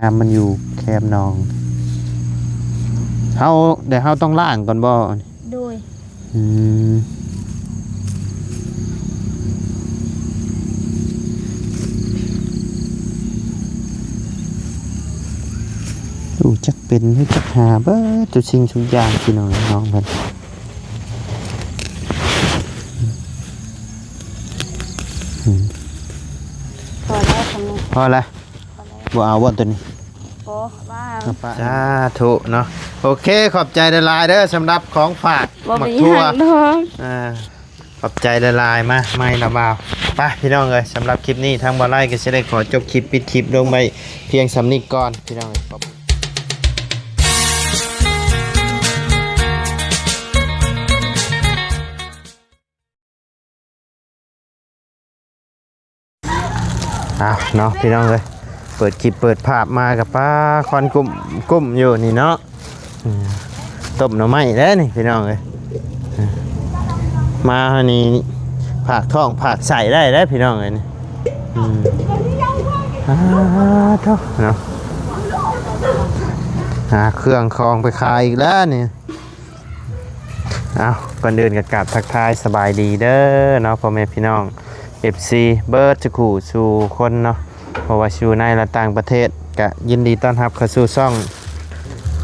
ນ້ຳມັນຢູ່ແຄມໜອງ. ເຮົາ ແຕ່ເຮົາຕ້ອງລ້າງກ່ອນບໍ່? ໂດຍ. ອືມ ຮູ້ຈັກເປັນ ຮູ້ຈັກຫາເບິດທຸກສິ່ງທຸກຢ່າງ ພີ່ນ້ອງ ນ້ອງເພິ່ນ. ອືມ ພໍແລ້ວຂອງ ພໍແລ້ວ. ບໍ່ເອົາບໍ່ຕົວນີ້? ບໍ່ວ່າ ສາທຸເນາະ. ໂອເຄ ຂອບໃຈຫຼາຍໆເດີ ສຳລັບຂອງຝາກ ບໍ່ເປັນຫຍັງດອກ. ໝາກຖົ່ວ ອ່າ ຂອບໃຈຫຼາຍໆ. ມາໃໝ່ລະບ່າວ. ໄປພີ່ນ້ອງເອີຍ ສຳລັບຄລິບນີ້ ທາງບ່າວໄລກໍຊິໄດ້ຂໍຈົບຄລິບ ປິດຄລິບລົງໄວ້ພຽງສ່ຳນີ້ກ່ອນ ພີ່ນ້ອງເອີຍ. ອ້າວເນາະ ພີ່ນ້ອງເອີຍ ເປີດຄລິບເປີດພາບມາກັບປາຄວັນກຸ້ມ ກຸ້ມຢູ່ນີ້ເນາະ. ອືມ ຕົ້ມໜໍ່ໄມ້ແລ້ວນີ້ ພີ່ນ້ອງເອີຍ. ອືມ ມານີ້ຝາກທ້ອງຝາກໄສ້ໄດ້ແລ້ວ ພີ່ນ້ອງເອີຍນີ້. ອືມ ອ້າໂທ້ເນາະ ຫາເຄື່ອງຂອງໄປຂາຍອີກແລ້ວນີ້. ເອົາ ກ່ອນອື່ນກໍກາບທັກທາຍສະບາຍດີເດີເນາະ ພໍ່ແມ່ພີ່ນ້ອງ ເອັຟຊີ ເບິດສູ່ຄູ່ສູ່ຄົນເນາະ ບໍ່ວ່າຊິຢູ່ໃນ ແລະ ຕ່າງປະເທດ ກະຍິນດີຕ້ອນຮັບເຂົ້າສູ່ຊ່ອງ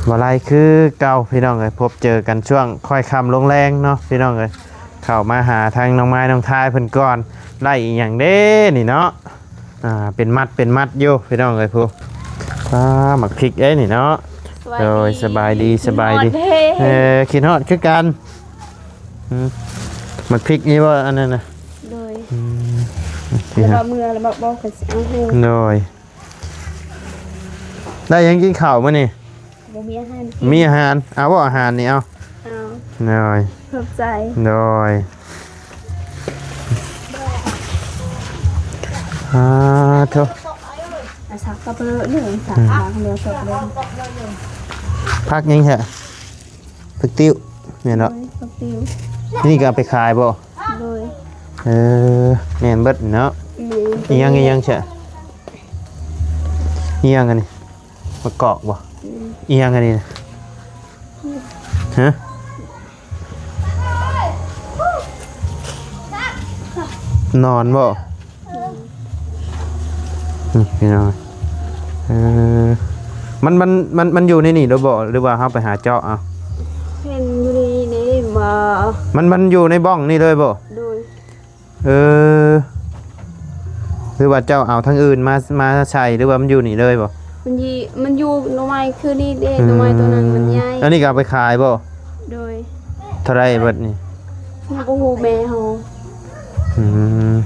ບ່າວໄລຄືເກົ່າ ພີ່ນ້ອງເອີຍ. ພົບເຈີກັນຊ່ວງຄ່ອຍຄ່ຳລົງແລງເນາະ ພີ່ນ້ອງເອີຍ. ເຂົ້າມາຫາທາງນ້ອງໄມ້ນ້ອງທາຍເພິ່ນກ່ອນ ໄດ້ອີ່ຫຍັງເດ້ນີ້ເນາະ. ອ່າ ເປັນມັດເປັນມັດຢູ່ ພີ່ນ້ອງເອີຍ. ຜູ້ ອ່າ ໝາກພິກເດ້ນີ້ເນາະ. ສະບາຍດີ ໂດຍ ສະບາຍດີ ສະບາຍດີ. ຄິດຮອດເດ້ ເອີ ຄິດຮອດຄືກັນ. ອືມ ໝາກພິກນີ້ບໍ່ ອັນນັ້ນນະ? ໂດຍ. ອືມ ແລ້ວເມື່ອແລ້ວບອກ ບອກເພິ່ນຊິເອົາໃຫ້. ໂດຍ. ໄດ້ຫຍັງກິນເຂົ້າມື້ນີ້? ບໍ່ມີອາຫານກິນ. ມີອາຫານ ເອົາບໍ່ອາຫານນີ້ ເອົາ. ເອົາ. ໂດຍ ຂອບໃຈ. ໂດຍ. ອາໂທ້ ອາ ສັກກັບເລີ ສັກ ອືມ ຜັກເຫຼືອສົດເລີຍ. ຜັກຫຍັງແທ້? ຜັກຕິ້ວ ແມ່ນເນາະ? ໂດຍ ຜັກຕິ້ວ. ນີ້ກໍເອົາໄປຂາຍບໍ່? ໂດຍ. ເອີ ແມ່ນເບິດເນາະ. ແມ່ນ. ອີ່ຫຍັງ ອີ່ຫຍັງແທ້? ອີ່ຫຍັງອັນນີ້? ໝາກກອກບໍ່? ອືມ. ອີ່ຫຍັງອັນນີ້ນະ? ຮະ? ໜອນບໍ່? ອືມ. ນີ້ພີ່ນ້ອງ ເອີ ມັນ ມັນ ມັນ ມັນຢູ່ໃນນີ້ໂດຍບໍ່ ຫຼືວ່າເຮົາໄປຫາເຈາະເອົາ? ເຫັນຢູ່ໃນນີ້ເດ້ ວ່າ ມັນ ມັນຢູ່ໃນບ່ອງນີ້ເລີຍບໍ່? ໂດຍ. ເອີ ຫຼືວ່າເຈົ້າເອົາທາງອື່ນມາ ມາໃສ່ ຫຼືວ່າມັນຢູ່ນີ້ເລີຍບໍ່? ມັນຢູ່ ມັນຢູ່ໜໍ່ໄມ້ຄືນີ້ເດ້ ອືມ ໜໍ່ໄມ້ຕົວນັ້ນມັນໃຫຍ່. ອັນນີ້ກໍເອົາໄປຂາຍບໍ່? ໂດຍ. ເທົ່າໃດເບິດນີ້? ຍັງບໍ່ຮູ້ແມ່ເຮົາ. ອືມ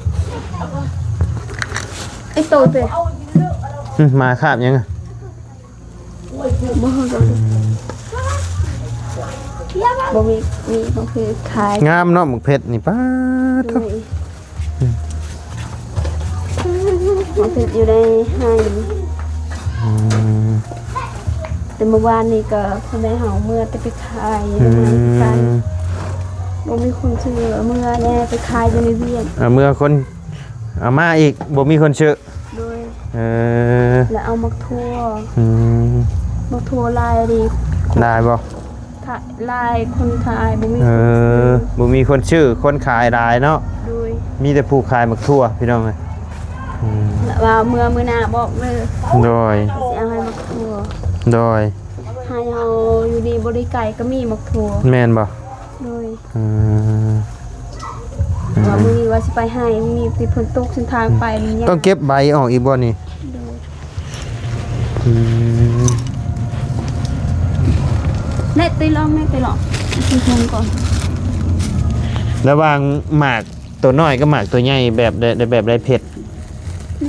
ໄອ້ໂຕເຕະ ອືມ ໝາຄາບຫຍັງ? ບໍ່ຮູ້ ອືມ ບໍ່ມີ ມີຂອງຄືຂາຍ. ງາມເນາະ ໝາກເຜັດນີ້ ປາດໂທ້. ໂດຍ. ອືມ ໝາກເຜັດຢູ່ໃນໄຮ່. ອືມ ແຕ່ເມື່ອວານນີ້ກໍພໍ່ແມ່ເຮົາເມືອແຕ່ໄປຂາຍຢູ່ໃນໄຮ່ຄືກັນ. ອືມ ບໍ່ມີຄົນຊື້ ເມືອແດ່ໄປຂາຍຢູ່ໃນວຽງ. ເອົາເມືອຄົນ ເອົາມາອີກ ບໍ່ມີຄົນຊື້. ໂດຍ. ເອີ ແລ້ວເອົາໝາກຖົ່ວ. ອືມ ໝາກຖົ່ວຫຼາຍດີ. ຫຼາຍບໍ່? ຂາຍຫຼາຍ ຄົນຂາຍບໍ່ມີ ເອີ ຄົນຊື້ ບໍ່ມີຄົນຊື້ ຄົນຂາຍຫຼາຍເນາະ. ໂດຍ. ມີແຕ່ຜູ້ຂາຍໝາກຖົ່ວ ພີ່ນ້ອງເອີຍ. ອືມ ແລ້ວວ່າເມື່ອມື້ໜ້າບອກເດີ. ໂດຍ. ຊິເອົາໃຫ້ໝາກຖົ່ວ. ໂດຍ. ໃຫ້ເຮົາຢູ່ນີ້ບໍ່ໄດ້ໄກກໍມີໝາກຖົ່ວ. ແມ່ນບໍ່? ໂດຍ. ອືມ ວ່າມື້ນີ້ວ່າຊິໄປໄຮ່ ມີແຕ່ຝົນຕົກ ເສັ້ນທາງໄປມັນຍາກ. ຕ້ອງເກັບໃບອອກອີກບໍ່ນີ້? ໂດຍ. ອືມ ແນະ ໄປລອງ ແນະ ໄປລອງ ຊິເບິ່ງກ່ອນ. ລະຫວ່າງໝາກໂຕນ້ອຍກັບໝາກໂຕໃຫຍ່ ແບບໃດ ແບບໃດເຜັດ?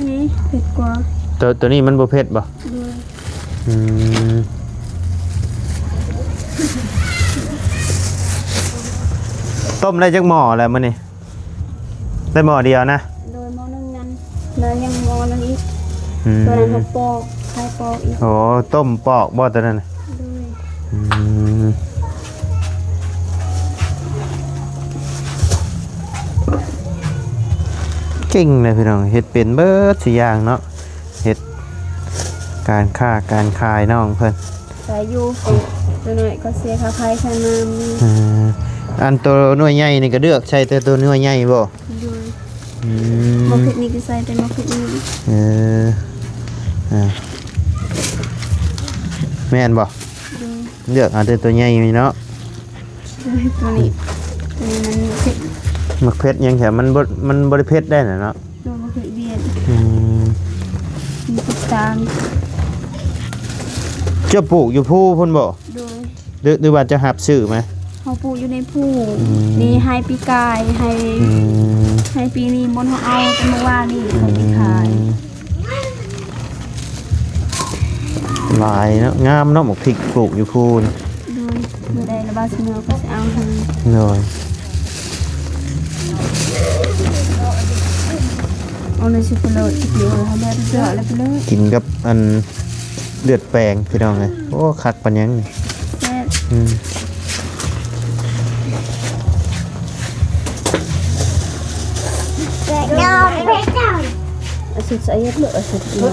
ນີ້ເຜັດກວ່າ. ໂຕ ໂຕນີ້ມັນບໍ່ເຜັດບໍ່? ໂດຍ. ອືມ ຕົ້ມໄດ້ຈັກໝໍ້ແລ້ວມື້ນີ້? ໄດ້ໝໍ້ດຽວນະ. ໂດຍ. ໝໍ້ໜຶ່ງນັ້ນ ແລ້ວຍັງໝໍ້ໜຶ່ງອີກ. ອືມ ຕົວນັ້ນເຮົາປອກ ໃຫ້ປອກອີກ. ໂອ້ ຕົ້ມປອກບໍ່ຕົວນັ້ນ? ໂດຍ. ອືມ ເກັ່ງເລີຍພີ່ນ້ອງ ເຮັດເປັນເບິດສູ່ຢ່າງເນາະ. ເຮັດ ການຄ້າການຂາຍນ້ອງເພິ່ນ ໃສ່ຢູ່ ໂຕນ້ອຍກໍເສຍຄ່າໄຟຄ່ານ້ຳ. ເອີ ອັນໂຕໜ່ວຍໃຫຍ່ນີ້ກໍເລືອກໃສ່ແຕ່ໂຕໜ່ວຍໃຫຍ່ບໍ່? ໂດຍ. ອືມ ໝາກເຜັດນີ້ກໍໃສ່ແຕ່ໝາກເຜັດນີ້. ເອີ ອ່າ ແມ່ນບໍ່? ໂດຍ. ເລືອກເອົາແຕ່ໂຕໃຫຍ່ນີ້ເນາະ. ໂດຍ ໂຕນີ້ ໂຕນີ້ມັນເຜັດ. ໝາກເຜັດຫຍັງແທ້ ມັນບໍ່ ມັນບໍ່ໄດ້ເຜັດໄດ໋ນະເນາະ. ໂດຍ ບໍ່ເຜັດວຽດ. ອືມ ມີຕິດຕາມ. ເຈົ້າປູກຢູ່ພູພຸ້ນບໍ່? ໂດຍ. ຫຼື ຫຼືວ່າເຈົ້າຮັບຊື້ມາ? ເຮົາປູກຢູ່ໃນພູ. ອືມ ນີ້ໄຮ່ປີກາຍ ໄຮ່ ອືມ ໄຮ່ປີນີ້ ບ່ອນເຮົາເອົາແຕ່ມື້ວານນີ້ ໄຮ່ປີກາຍ. ອືມ ຫຼາຍເນາະ ງາມເນາະ ໝາກພິກປູກຢູ່ພູນີ້. ໂດຍ ມື້ໃດລະບາດສະເໜີກໍຊິເອົາໃຫ້. ໂດຍ. ເອົາເລີຍຊິໄປເລີຍ ຊິກິນເອົາເລີຍ ເອົາເລີຍ ກິນກັບອັນເລືອດແປງ ພີ່ນ້ອງເອີຍ. ໂອ້ ຄັກປານຫຍັງນີ້. ແຊບ. ອືມ ເອົາສຸດໃສ່ເຮັດເລີຍ ເອົາສຸດກິນ. ເ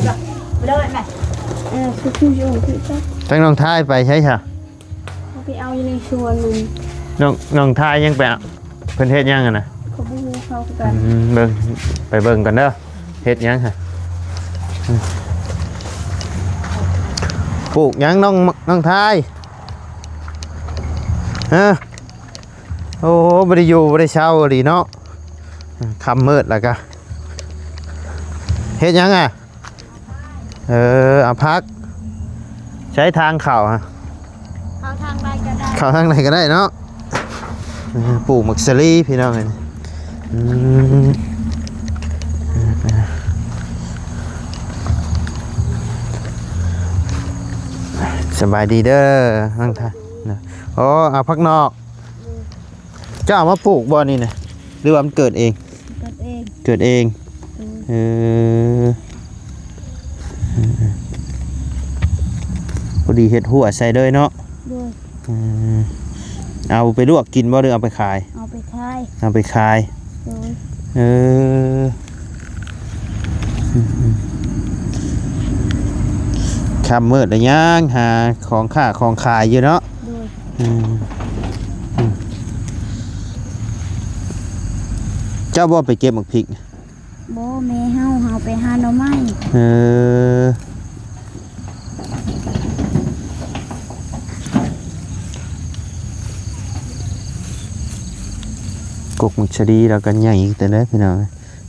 ອີ ສຸດຢູ່ຢູ່ ທາງນ້ອງທາຍໄປໃສຊະ? ເຮົາໄປເອົາຢູ່ໃນສວນນັ້ນ. ນ້ອງ ນ້ອງທາຍຍັງໄປເອົາ ເພິ່ນເຮັດຫຍັງຫັ້ນນະ? ເຂົາບໍ່ຮູ້ ເຂົາຄືກັນ. ອືມ ເບິ່ງ ໄປເບິ່ງກ່ອນເດີ ເຮັດຫຍັງຫັ້ນ? ປູກຫຍັງນ້ອງ ນ້ອງທາຍ? ຮະ? ໂອ້ ບໍ່ໄດ້ຢູ່ບໍ່ໄດ້ເຊົາອີ່ຫຼີເນາະ. ຄ່ຳມືດແລ້ວກະ ເຮັດຫຍັງອະ? ເອີ ເອົາຜັກ. ໃຊ້ທາງເຂົ້າຮະ? ເຂົ້າທາງໃດກໍໄດ້ ເຂົ້າທາງໃດກໍໄດ້ເນາະ. ເອີ ປູກໝາກສາລີພີ່ນ້ອງເອີຍ. ອືມ ສະບາຍດີເດີນ້ອງທາ. ໂອ້ ເອົາຜັກນອກ. ເຈົ້າເອົາມາປູກບໍ່ນີ້ນະ ຫຼືວ່າມັນເກີດເອງ? ເກີດເອງ. ເກີດເອງ. ໂດຍ. ເອີ ພໍດີເຮັດຮົ້ວໃສ່ເລີຍເນາະ. ໂດຍ. ເອີ ເອົາໄປລວກກິນບໍ່ ຫຼືເອົາໄປຂາຍ? ເອົາໄປຂາຍ. ເອົາໄປຂາຍ. ໂດຍ. ເອີ ຄ່ຳມືດແລ້ວຍັງຫາຂອງຄ້າຂອງຂາຍຢູ່ເນາະ. ໂດຍ. ອືມ ອືມ ເຈົ້າບໍ່ໄປເກັບໝາກພິກ? ບໍ່ ແມ່ເຮົາ ເຮົາໄປຫາໜໍ່ໄມ້. ເອີ ກົກໝາກສາລີລາວກໍໃຫຍ່ແຕ່ເດີພີ່ນ້ອງ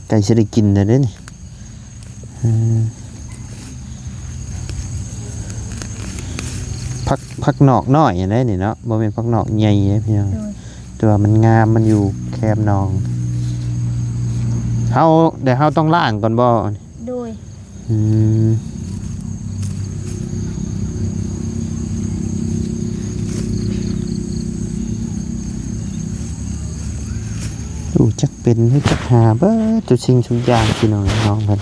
ໃກ້ຊິໄດ້ກິນແລ້ວເດ້ນີ້. ເອີ ຜັກ ຜັກນອກນ້ອຍຫັ້ນແຫຼະນີ້ເນາະ ບໍ່ແມ່ນຜັກນອກໃຫຍ່ເດ້ພີ່ນ້ອງ. ໂດຍ. ແຕ່ວ່າມັນງາມ ມັນຢູ່ແຄມໜອງ. ເຮົາ ແຕ່ເຮົາຕ້ອງລ້າງກ່ອນບໍ່? ໂດຍ. ອືມ ຮູ້ຈັກເປັນ ຮູ້ຈັກຫາເບິດທຸກສິ່ງທຸກຢ່າງ ພີ່ນ້ອງນ້ອງເພິ່ນ.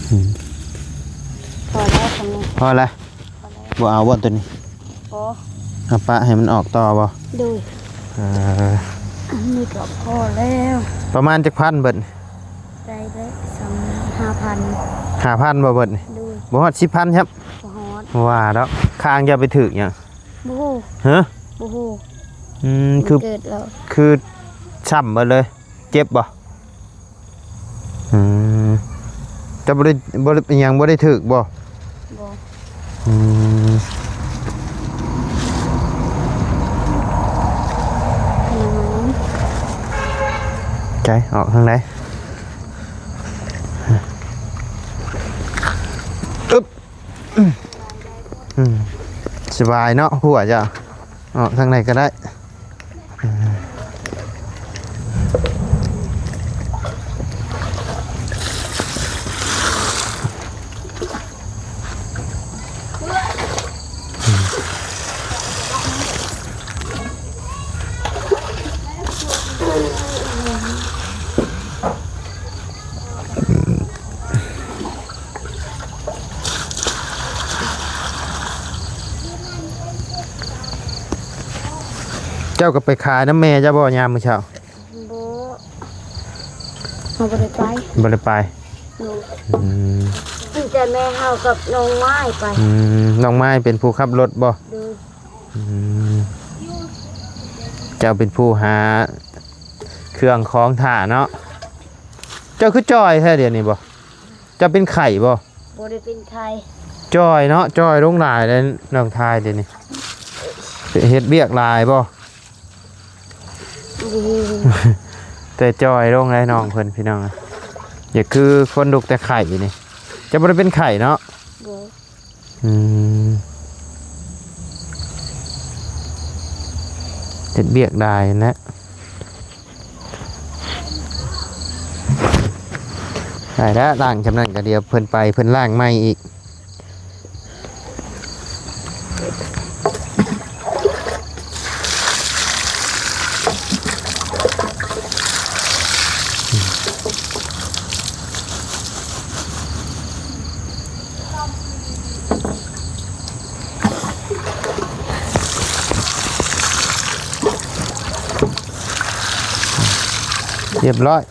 ອືມ ພໍແລ້ວ ພໍແລ້ວ ບໍ່ເອົາບໍ່ຕົວນີ້? ບໍ່. ເອົາປະໃຫ້ມັນອອກຕໍ່ບໍ່? ໂດຍ. ເອີ ອັນນີ້ກໍພໍແລ້ວ. ປະມານຈັກພັນເບິດ? ໄດ້ ໄດ້ສອງ ຫ້າພັນ. ຫ້າພັນບໍ່ເບິດນີ້? ໂດຍ. ບໍ່ຮອດສິບພັນຊ້ຳ? ບໍ່ຮອດ. ວ່າດອກ. ຄາງຈະໄປຖືກຫຍັງ? ບໍ່ຮູ້. ຮະ? ບໍ່ຮູ້. ອືມ ຄື ເກີດແລ້ວ ຄືຊ້ຳເບິດເລີຍ. ເຈັບບໍ່? ອືມ ເຈົ້າບໍ່ໄດ້ ບໍ່ໄດ້ ຫຍັງ ບໍ່ໄດ້ຖືກບໍ່? ບໍ່. ອືມ ໃຈອອກທາງໃດ? ອຶບ ອືມ ສະບາຍເນາະ ຫົວເຈົ້າ ອອກທາງໃດກໍໄດ້. ເຈົ້າກໍໄປຂາຍນຳແມ່ເຈົ້າບໍ່ ຍາມມື້ເຊົ້າ? ບໍ່. ບໍ່ໄດ້ໄປ ບໍ່ໄດ້ໄປ ໂດຍ ອືມ ມີແຕ່ແມ່ເຮົາກັບນ້ອງໄມ້ໄປ ອືມ ນ້ອງໄມ້ເປັນຜູ້ຂັບລົດບໍ່? ໂດຍ ອືມ ເຈົ້າເປັນຜູ້ຫາເຄື່ອງຂອງຖ້າເນາະ ເຈົ້າຄືຈ່ອຍແທ້ດຽວນີ້ບໍ່? ເຈົ້າເປັນໄຂ້ບໍ່? ບໍ່ໄດ້ເປັນໄຂ້ ຈ່ອຍເນາະ ຈ່ອຍລົງຫຼາຍເດ້ນ້ອງທາຍດຽວນີ້ ເຮັດວຽກຫຼາຍບໍ່? ອືມ ແຕ່ຈ່ອຍລົງໄດ໋ນ້ອງເພິ່ນພີ່ນ້ອງ ຢ່າຄືຄົນລຸກແຕ່ໄຂ້ນີ້ ເຈົ້າບໍ່ໄດ້ເປັນໄຂ້ເນາະ? ບໍ່ ອືມ ເຮັດວຽກຫຼາຍຫັ້ນແຫຼະ ໄດ້ແລ້ວ ລ້າງຊ່ຳນັ້ນກໍດຽວເພິ່ນໄປ ເພິ່ນລ້າງໃໝ່ອີກ ຮຽບຮ້ອຍ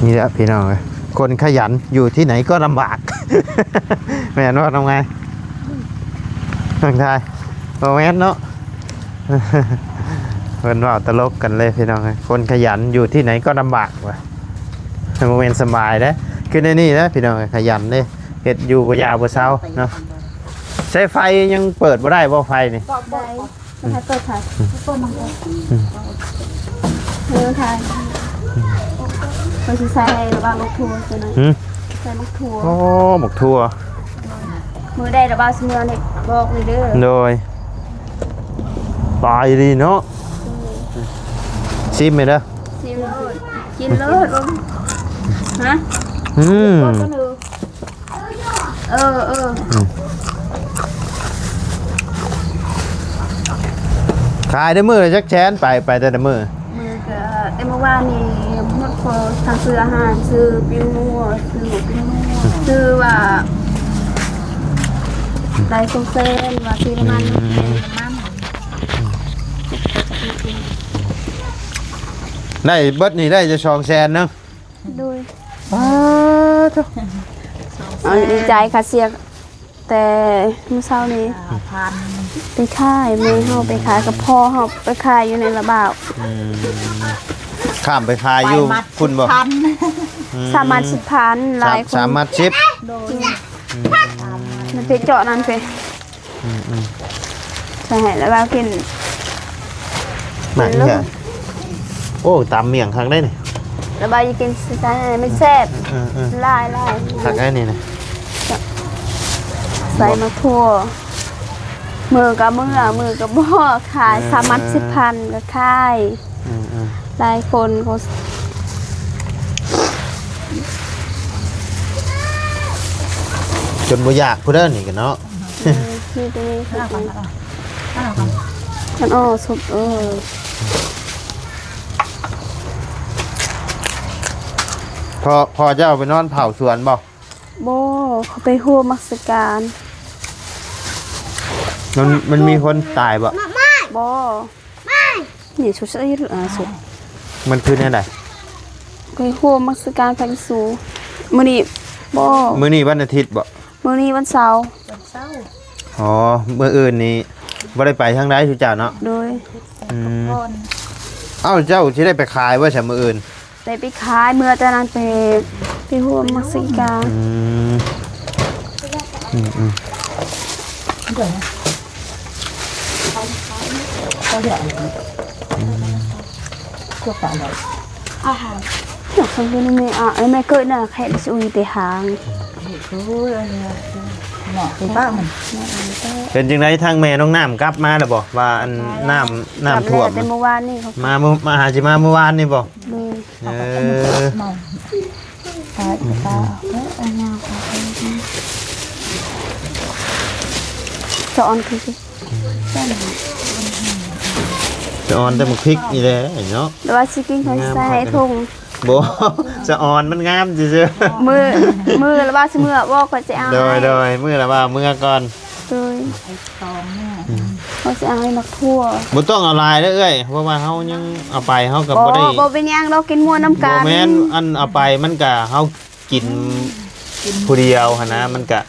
ນີ້ແຫຼະພີ່ນ້ອງເອີຍ ຄົນຂະຫຍັນຢູ່ທີ່ໃດກໍລຳບາກ ແມ່ນບໍ່ນ້ອງໄມ້? ນ້ອງທາຍ ບໍ່ແມ່ນເນາະ ເພິ່ນເວົ້າຕະຫຼົກກັນເລີຍພີ່ນ້ອງເອີຍ ຄົນຂະຫຍັນຢູ່ທີ່ໃດກໍລຳບາກວ່າ ບໍ່ແມ່ນສະບາຍເດ້ ຄືໃນນີ້ນະພີ່ນ້ອງເອີຍ ຂະຫຍັນເດ້ ເຮັດຢູ່ບໍ່ຢາວບໍ່ເຊົາເນາະ ໃຊ້ໄຟຍັງເປີດບໍ່ໄດ້ບໍ່ ໄຟນີ້? ໄດ້ ໃຫ້ເປີດໄຟ ເປີດມັນກໍ ອືມ ເອີ ຖ່າຍ ເພິ່ນຊິໃສ່ລະບາບໝາກຖົ່ວຕົວນັ້ນ ຫືມ ໃສ່ໝາກຖົ່ວ ໂອ້ ໝາກຖົ່ວ ມື້ໃດລະບາບຊິເມືອນີ້ບອກເລີຍເດີ ໂດຍ ປາຍດີເນາະ ອືມ ຊີມແມ່ເດີ ຊີມໂລດ ກິນໂລດ ຮະ ອືມ ເອີ ເອີ ອືມ ຂາຍໄດ້ມື້ລະຈັກແສນ? ໄປ ໄປແຕ່ລະມື້ ມື້ກະ ແຕ່ມື້ວານນີ້ໝົດພໍທັງຊື້ອາຫານ ຊື້ປີ້ງງົວ ຊື້ໝູປີ້ງງົວ ອືມ ຊື້ວ່າໄດ້ສອງແສນ ວ່າຊື້ນ້ຳມັນ ອືມ ນ້ຳມັນ ໄດ້ເບິດນີ້ໄດ້ຈະສອງແສນເນາະ. ໂດຍ ປາໂທ້ ເອົາໃນໃຈຄ່າເສຍແຕ່ມື້ເຊົ້ານີ້ ຫ້າພັນ ໄປຂາຍ ແມ່ເຮົາໄປຂາຍກັບພໍ່ເຮົາໄປຂາຍຢູ່ໃນລະບາວ ອືມ ຂ້າມໄປຂາຍຢູ່ພຸ້ນບໍ່? ໄປມັດສິບພັນ ອືມ ສາມມັດສິບພັນ ຫຼາຍຄົນ ສາມມັດສິບ ໂດຍ ອືມ ມັນໄປເຈາະນັ້ນເພ ອືມໆ ໃສ່ໃຫ້ລະບ່າວກິນ ໝາກຫຍັງ? ໂອ້ ຕຳໝ້ຽງຄັກໄດ໋ນີ້ ລະບ່າວຢາກກິນ ໃສ່ໃຫ້ມັນແຊບ ເອີໆ ຫຼາຍໆ ຄັກໄດ໋ນີ້ນະ ໃສ່ໝາກຖົ່ວ ມື້ກະເມືອ ມື້ກະບໍ່ຂາຍ ເອີ ສາມມັດສິບພັນກະຂາຍ. ອືມໆ ຫຼາຍຄົນເຂົາ ຈົນບໍ່ຢາກພຸ້ນເດີນີ້ກະເນາະ ເອີ ມີແຕ່ນີ້ ອັນ ອໍ ສົບ ເອີ ພໍ່ ພໍ່ເຈົ້າໄປນອນເຝົ້າສວນບໍ່? ບໍ່ ເຂົາໄປຮ່ວມນະມັດສະການ ມັນ ມັນມີຄົນຕາຍບໍ່? ບໍ່. ນີ້ສຸດ ອາ ສຸດ ມັນຄືແນວໃດ? ໄປຮ່ວມນະມັດສະການພະເຢຊູ ມື້ນີ້ບໍ່ ມື້ນີ້ວັນອາທິດບໍ່? ມື້ນີ້ວັນເສົາ ວັນເສົາ ອໍ ມື້ອື່ນນີ້ບໍ່ໄດ້ໄປທາງໃດຊຸເຈົ້າເນາະ? ໂດຍ ອືມ ເອົ້າ ເຈົ້າຊິໄດ້ໄປຂາຍບໍ່ຊະມື້ອື່ນ? ໄດ້ໄປຂາຍ ເມື່ອຕອນນັ້ນໄປ ໄປຮ່ວມນະມັດສະການ ອືມ ອືມໆ ອາຫານ ດອກສັງເກດແມ່ ອາ ແມ່ເກີດນະ ແຄ່ຊິອຸຍແຕ່ຫາງ ເປັນຈັ່ງໃດທາງແມ່ນ້ອງນ້ຳກັບມາແລ້ວບໍ່? ວ່າອັນນ້ຳ ນ້ຳຖ້ວມ ແຕ່ມື້ວານນີ້ເຂົາ ມາ ມາຫາ ຊິມາມື້ວານນີ້ບໍ່? ໂດຍ ເອີ ສະອອນຄື ສະອອນແຕ່ໝາກພິກນີ້ແຫຼະເນາະ ຫຼືວ່າຊິກິນຂ້ອຍໃສ່ຖົງ ບໍ່ ສະອອນມັນງາມຊື່ໆ ມື້ ມື້ລະວ່າຊິເມືອບໍ່ ຂ້ອຍຊິເອົາ ໂດຍ ໃຫ້ ໂດຍ ມື້ລະວ່າເມືອກ່ອນ ໂດຍ ໄອ້ຕອງເນາະ ອືມ ເຮົາຊິເອົາໃຫ້ໝາກຖົ່ວ ບໍ່ຕ້ອງເອົາຫຼາຍເດີເອື້ອຍ ເພາະວ່າເຮົາຍັງເອົາໄປ ເຮົາກໍບໍ່ ບໍ່ໄດ້ ບໍ່ເປັນຫຍັງດອກ ກິນມ່ວນນຳກັນ ບໍ່ແມ່ນ ອັນເອົາໄປມັນກໍ ເຮົາກິນ ອືມ ກິນຜູ້ດຽວຫັ້ນນະ ມັນກໍ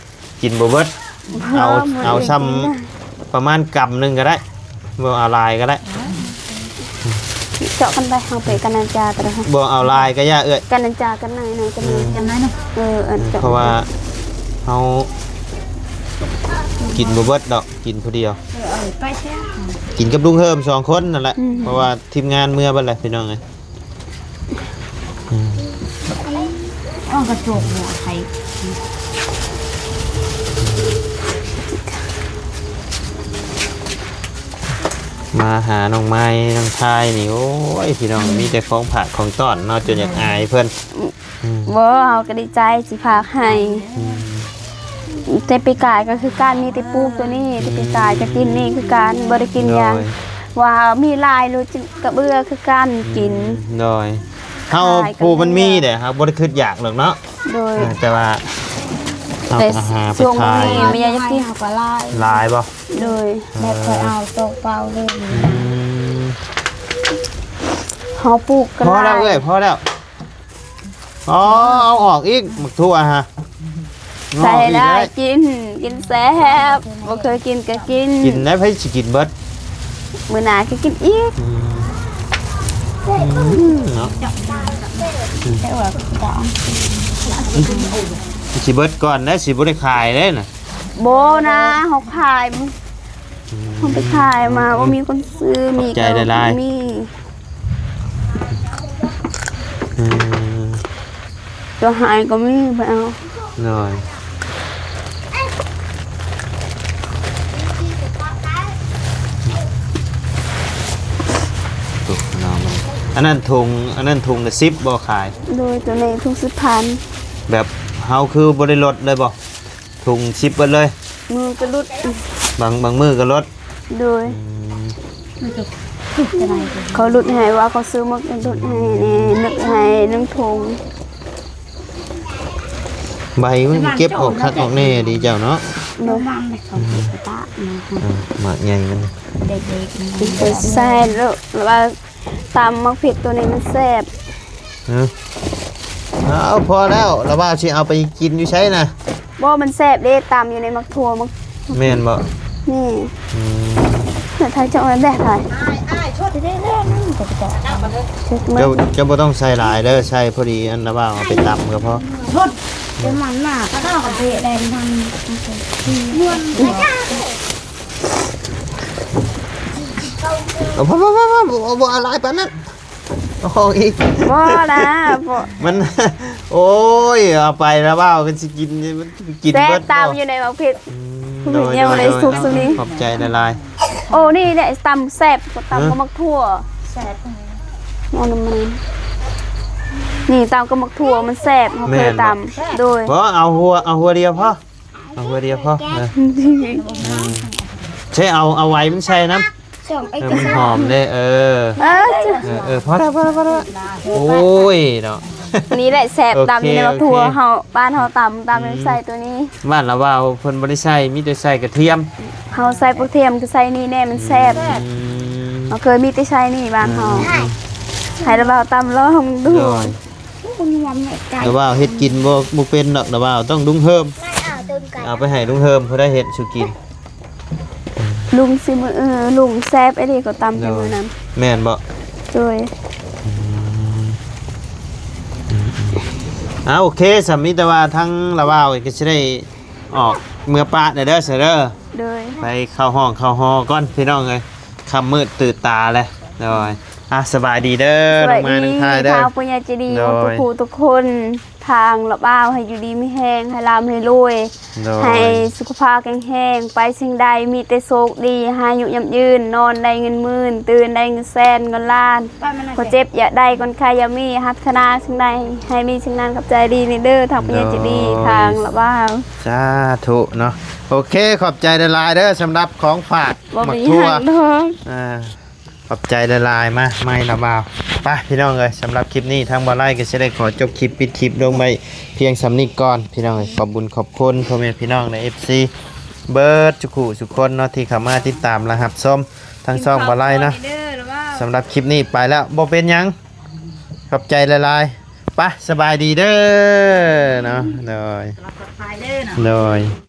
ກິນບໍ່ເບິດ ບໍ່ ເອົາ ບໍ່ໄດ້ ເອົາຊ່ຳ ກິນນະ ປະມານກຳໜຶ່ງກໍໄດ້ ບໍ່ເອົາຫຼາຍກໍໄດ້. ເຈາະກັນໄປ ເຮົາໄປກັນນາຈາກໍໄດ້ ບໍ່ເອົາຫຼາຍກໍຢ່າເອື້ອຍ ກັນນາຈາກັນໜ້ອຍໆ ກັນ ອືມ ກັນໜ້ອຍເນາະ ເອີ ອັນເຈາະ ເພາະວ່າເຮົາກິນບໍ່ເບິດດອກ ກິນຜູ້ດຽວ ເອີ ເອົາໄປແທ້ ກິນກັບລຸງເຮີມສອງຄົນນັ້ນແຫຼະ ອືມ ເພາະວ່າທີມງານເມືອເບິດແຫຼະ ພີ່ນ້ອງເອີຍ. ອືມ ເອົາກະຈົກຫົວໃສ່ ມາຫານ້ອງໄມ້ນ້ອງທາຍນີ້ ໂອ້ຍ ພີ່ນ້ອງ ອືມ ມີແຕ່ຂອງຝາກຂອງຕ້ອນເນາະ ຈົນຢາກອາຍເພິ່ນ ອືມ ບໍ່ ເຮົາກໍດີໃຈຊິຝາກໃຫ້ ອືມ ແຕ່ປີກາຍກໍຄືກັນ ມີແຕ່ປູກໂຕນີ້ ແຕ່ປີກາຍກໍກິນນີ້ຄືກັນ ບໍ່ໄດ້ກິນຫຍັງ ໂດຍ ວ່າມີຫຼາຍໂລດ ກະເບື່ອຄືກັນ ອືມ ກິນ ໂດຍ ເຮົາ ຂາຍກໍ ຜູ້ມັນມີເດ້ ເຮົາບໍ່ໄດ້ຄິດຢາກດອກເນາະ ໂດຍ ເອີ ແຕ່ວ່າເຮົາ ແຕ່ ກໍຫາໄປຂາຍ ຊ່ວງນີ້ແມ່ຢາກກິນ ເຮົາກໍຫຼາຍ ຫຼາຍບໍ່? ໂດຍ ແມ່ຂ້ອຍເອົາໂຕເປົ່າເລີຍ ອືມ ເຮົາປູກກໍ ພໍແລ້ວ ຫຼາຍ ເອື້ອຍ ພໍແລ້ວ ອໍ ເອົາອອກອີກ ໝາກຖົ່ວຫະ ໃສ່ຫຼາຍ ກິນ ກິນແຊບ ບໍ່ເຄີຍກິນກໍກິນ ກິນໄດ້ ໃຜຊິກິນເບິດ ມື້ໜ້າກໍກິນອີກ ອືມ ອືມ ເນາະ ແຕ່ວ່າຈະ ຊິເບິດກ່ອນໄດ໋ ຊິບໍ່ໄດ້ຂາຍເດ້ນະ ບໍ່ນະ ເຮົາຂາຍ ອືມ ເຮົາໄປຂາຍມາ ບໍ່ມີຄົນຊື້ ມີ ຂອບໃຈຫຼາຍໆ ມີ ອືມ ຕົວຫາຍກໍມີ ໄປເອົາ ໂດຍ ໂອ້ ນ້ອງເອີຍ ອັນນັ້ນຖົງ ອັນນັ້ນຖົງລະສິບບໍ່ຂາຍ? ໂດຍ ຕົວນີ້ຖົງສິບພັນ ແບບເຮົາຄືບໍ່ໄດ້ລົດເລີຍບໍ່? ຖົງສິບເບິດເລີຍ ມືກໍຫຼຸດ ບາງ ບາງມື້ກໍລົດ ໂດຍ ອືມ ເຂົາຫຼຸດໃຫ້ ວ່າເຂົາຊື້ໝາກຫຼຸດໃຫ້ແດ່ ຫຼຸດໃຫ້ໜຶ່ງຖົງ ໃບມັນເກັບອອກຄັກອອກແນ່ດີເຈົ້າເນາະ ໂດຍ ອືມ ເອີ ໝາກໃຫຍ່ມັນ ເປັນຕາແຊບ ແລ້ວວ່າ ຕຳໝາກເຜັດໂຕນີ້ມັນແຊບ ຮະ ເອົາ ພໍແລ້ວ ລະວ່າຊິເອົາໄປກິນຢູ່ໃສນະ? ບໍ່ ມັນແຊບເດ້ ຕຳຢູ່ໃນໝາກຖົ່ວ ໝາກ ແມ່ນບໍ່? ນີ້ ອືມ ແມ່ໄທຈະເອົາແບບໃດ? ອ້າຍ ອ້າຍ ຊົດເດ້ໆ ນັ້ນ ເຈົ້າ ເຈົ້າບໍ່ຕ້ອງໃສ່ຫຼາຍເດີ ໃສ່ພໍດີ ອັນລະວ່າເອົາໄປຕຳກໍພໍ ຊົດ ເປັນມັນໜ້າ ກະດອກກະເຕະແດງທັງ ເອົາ ບໍ່ ບໍ່ ບໍ່ ບໍ່ ບໍ່ເອົາຫຼາຍປານນັ້ນ ເອົາອອກອີກ ບໍ່ລະ ບໍ່ ມັນ ໂອ້ຍ ເອົາໄປລະເວົ້າກັນຊິກິນ ມັນກິນ ແຊບ ເບິດ ຕຳຢູ່ໃນໝາກເຜັດ ອືມ ໂດຍ ຍັງບໍ່ໄດ້ສຸກ ໂດຍ ສຸກນີ້ ຂອບໃຈຫຼາຍໆ ໂອ້ ນີ້ແຫຼະ ຕຳແຊບ ຕຳ ຮະ ກັບໝາກຖົ່ວ ແຊບ ເອົານ້ຳມັນ ນີ້ ຕຳກັບໝາກຖົ່ວມັນແຊບ ເຮົາເຄີຍຕຳ ແມ່ນບໍ່? ໂດຍ ບໍ່ ເອົາຫົວ ເອົາຫົວດຽວພໍ ເອົາຫົວດຽວພໍ ເອີ ອືມ ໃຊ່ ເອົາ ເອົາໄວມັນໃສ່ນຳ ເອີ ມັນຫອມເດ້ ເອີ ເອີ ເອີ ພໍແລ້ວ ພໍແລ້ວ ພໍແລ້ວ ໂອ້ຍເນາະ ນີ້ແຫຼະແຊບ ໂອເຄ ຕຳຢູ່ໃນໝາກຖົ່ວ ໂອເຄ ເຮົາ ບ້ານເຮົາຕຳ ຕຳ ອືມ ໃສ່ຕົວນີ້ ບ້ານລະວ່າວເພິ່ນບໍ່ໄດ້ໃສ່ ມີແຕ່ໃສ່ກະທຽມ ເຮົາໃສ່ກະທຽມ ຄືໃສ່ນີ້ແດ່ ມັນແຊບ ອືມ ເຮົາເຄີຍມີແຕ່ໃສ່ນີ້ບ້ານເຮົາ ອືມ ໃຫ້ລະວ່າວຕຳລອງດູ ໂດຍ ລະວ່າວເຮັດກິນບໍ່ ບໍ່ເປັນດອກ ລະວ່າວຕ້ອງລຸງເຮີມ ເອົາໄປໃຫ້ລຸງເຮີມ ຜູ້ໃດເຮັດສູ່ກິນ ລຸງຊິມື້ ເອີ ລຸງແຊບອີ່ຫຼີ ເຂົາຕຳໃຫ້ມື້ນັ້ນ ແມ່ນບໍ່? ໂດຍ ອືມ ອືມ ເອົາ ໂອເຄ ສຳ ມີແຕ່ວ່າທາງລະວ່າວກໍຊິໄດ້ອອກເມືອປະແດ່ເດີ ເດີ ໂດຍ ໄປເຂົ້າຫ້ອງເຂົ້າຫໍກ່ອນ ພີ່ນ້ອງເອີຍ ຄ່ຳມືດຕື່ນຕາແລ້ວ ໂດຍ ອ່ະ ສະບາຍດີເດີ ສະບາຍດີ ນ້ອງມາຍ ນ້ອງທາຍເດີ ທາງຜູ້ໃຫຍ່ໃຈດີ ໂດຍ ທຸກຜູ້ທຸກຄົນ ທາງລະບ່າວໃຫ້ຢູ່ດີມີແຮງ ໃຫ້ລ່ຳໃຫ້ລວຍ ໂດຍ ໃຫ້ສຸຂະພາບແຂງແຮງ ໄປສິ່ງໃດມີແຕ່ໂຊກດີ ອາຍຸໝັ້ນຍືນ ນອນໄດ້ເງິນໝື່ນ ຕື່ນໄດ້ເງິນແສນເງິນລ້ານ ບໍ່ເຈັບຢ່າໄດ້ ຄົນໄຂ້ຢ່າມີ ປາດຖະໜາສິ່ງໃດໃຫ້ມີສິ່ງນັ້ນ ຂອບໃຈອີ່ຫຼີເດີ ທາງຜູ້ໃຫຍ່ໃຈດີ ໂດຍ ທາງລະບ່າວ ສາທຸເນາະ ໂອເຄ ຂອບໃຈຫຼາຍໆເດີ ສຳລັບຂອງຝາກ ບໍ່ມີຫຍັງດອກ ໝາກຖົ່ວ ອ່າ ຂອບໃຈຫຼາຍໆ ມາ ໄມ້ລະບ່າວ ໄປພີ່ນ້ອງເອີຍ ສຳລັບຄລິບນີ້ ທາງບ່າວໄລກໍຊິໄດ້ຂໍຈົບຄລິບ ປິດຄລິບລົງໄວ້ພຽງສ່ຳນີ້ກ່ອນ ພີ່ນ້ອງເອີຍ ຂອບບຸນຂອບຄຸນພໍ່ແມ່ພີ່ນ້ອງ ແລະ ເອັຟຊີ ເບິດທຸກຜູ້ທຸກຄົນເນາະ ທີ່ເຂົ້າມາຕິດຕາມ ແລະ ຮັບຊົມທາງຊ່ອງບ່າວໄລເນາະ. ສຳລັບຄລິບນີ້ໄປແລ້ວ ບໍ່ເປັນຫຍັງ ຂອບໃຈຫຼາຍໆ. ໄປ ສະບາຍດີເດີເນາະ. ໂດຍ ສະບາຍດີເດີເນາະ. ໂດຍ.